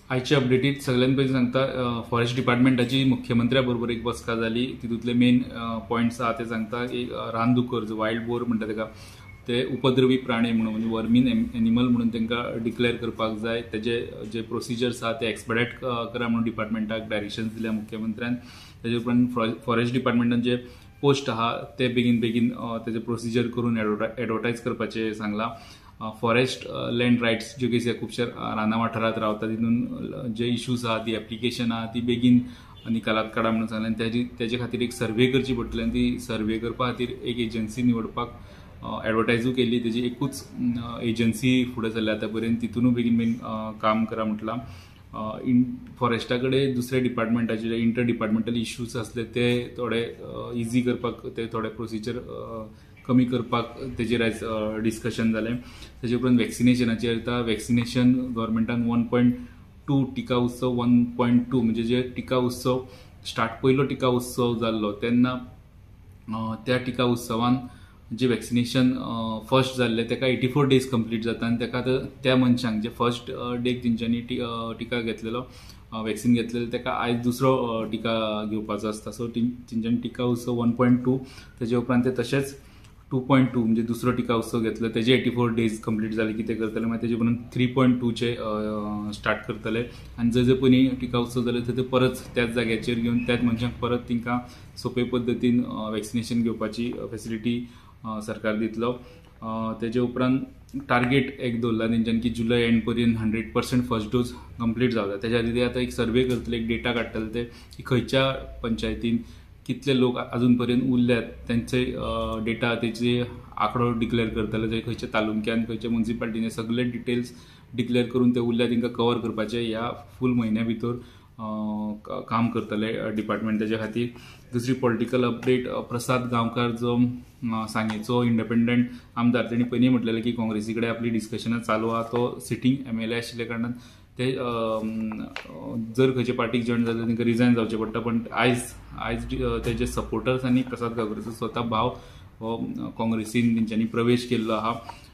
आयच्या अपडेटीत सगळ्यात पयलीं सांगता, फॉरेस्ट डिपार्टमेंटाची मुख्यमंत्र्या बरोबर एक बसका जाली. तितूंतले मेन पॉयंट्स आहा ते सांगता. एक रानदुकर जो वायल्ड बोर म्हणटा तेका, ते उपद्रवी प्राणी म्हणून म्हणजे वर्मीन एनिमल म्हणून तांकां डिक्लेअर करपाक जाय. तेजे जे प्रोसिजर्स आहा ते एक्सपेडायट करा म्हणून डिपार्टमेंटाक डायरेक्शन्स दिल्या मुख्यमंत्र्यान. तेजे उपरांत फॉरेस्ट डिपार्टमेंटान जे पोस्ट आहा ते बेगीन बेगीन तेजे प्रोसिजर करून एडवर्टायज करपाचें सांगलां. फॉरेस्ट लँड रायट्स ज्यो केसी खुबश्या रानां वाठारांत रावता तितून जे इशूज आहा ती एप्लिकेशन आहा ती बेगीन निकालात काडा म्हणून सांगलें. आनी तेजे खातीर एक सर्वे करची पडटली आनी ती सर्वे करपा खातीर एक एजन्सी निवडपाक एडवर्टायजूय केल्ली. तेजी एकूच एजन्सी फुडें सरल्या आतां पर्यंत, तितूनय बेगीन बेगीन काम करा म्हटलां. फॉरेस्टा कडेन दुसऱ्या डिपार्टमेंटाचे इंटर डिपार्टमेंटल इश्यूज आसले ते थोडे इजी करपाक, ते थोडे प्रोसिजर कमी करपाक तेजेर आयज डिस्कशन जालें. तेजे उपरांत वॅक्सिनेशनाचेर येता. वॅक्सिनेशन गव्हर्मेंटान 1.2 टिका उत्सव 1.2 म्हणजे जे टिका उत्सव स्टार्ट पयलो टिका उत्सव जाल्लो तेन्ना त्या टिका उत्सवान जे वॅक्सिनेशन फर्स्ट जाल्लें तेका 84 डेज कंप्लीट जाता आनी तेका आतां त्या मनशांक जे फर्स्ट डेक तेंच्यांनी टिका घेतलेलो, वॅक्सिन घेतलेलो, तेका आयज दुसरो टिका घेवपाचो आसता. सो तेंच्यांनी टिका उत्सव 1.2 तेजे उपरांत ते तशेंच 2.2 म्हणजे दुसरो टिका उत्सव घेतलो तेजे 84 डेज कंप्लीट जाले की ते करतले. मागीर तेजे उपरांत 3.2चे स्टार्ट करतले आनी जंय जंय पयलीं टिका उत्सव जाले थंय ते परत त्याच जाग्याचेर घेवन त्याच मनशांक परत तांकां सोंपे पद्दतीन वॅक्सिनेशन घेवपाची फेसिलिटी सरकार दितलो. तेजे उपरांत टार्गेट एक दवरला तेंच्यांनी की जुलय एंड पर्यंत 100% फर्स्ट डोज कंप्लीट जावता. तेज्या खातीर ते आतां एक सर्वे करतले, एक डेटा काडटले ते की खंयच्या पंचायतीन कितले लोक अजून पर्यंत उरल्यात तेंचे डेटा, तेजे आंकडो डिक्लेअर करतले. जे खंयच्या तालुक्यान खंयच्या मुन्सिपालिटीन सगळे डिटेल्स डिक्लेअर करून ते उरल्या तांकां कवर करपाचे ह्या फूल म्हयन्या भितर काम करतले डिपार्टमेंट तेजे खातीर. दुसरी पॉलिटिकल अपडेट, प्रसाद गांवकार जो सांगेचो इंडिपेंडंट आमदार, तेणी पयलीं म्हटलेलें की काँग्रेसी कडेन आपली डिस्कशनां चालू आहा. तो सिटींग MLA आशिल्ल्या कारणान ते जर खंयचे पार्टीक जॉयन जाल्यार तांकां रिजायन जावचें पडटा. पण आयज आयज तेजे सपोर्टर्स आनी प्रसाद गांवकाराचो स्वता भाव हो काँग्रेसीन तेंच्यांनी प्रवेश केल्लो आहा.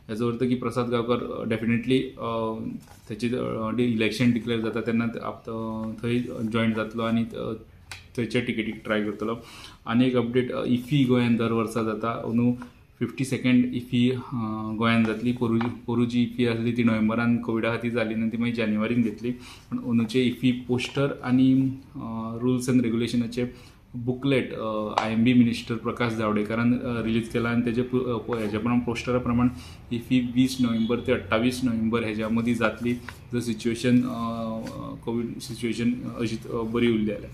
हेजो अर्थ की प्रसाद गांवकार डेफिनेटली तेचे इलेक्शन डिक्लेअर जाता तेन्ना थंय जॉयन जातलो आनी थंयचे टिकेटीक ट्राय करतलो. आनी एक अपडेट, इफी गोंयान दर वर्सा जाता. अंदू 52nd IFFI गोंयान जातली. पोरू जी इफी आसली ती नोव्हेंबरान कोविडा खातीर जाली ना, ती मागीर जानेवारीन घेतली. पूण अंदूचे इफी पोस्टर आनी रुल्स एंड रेगुलेशनाचे बुकलेट IMB minister Prakash जावडेकरान रिलीज केला आनी तेजे हेज्या प्रमाण पोस्टरा प्रमाण इफी 20 नोव्हेंबर ते 28 नोव्हेंबर हेज्या मदीं जातली, जर सिच्युएशन कोवीड सिच्युएशन अशीच बरी उरली जाल्यार.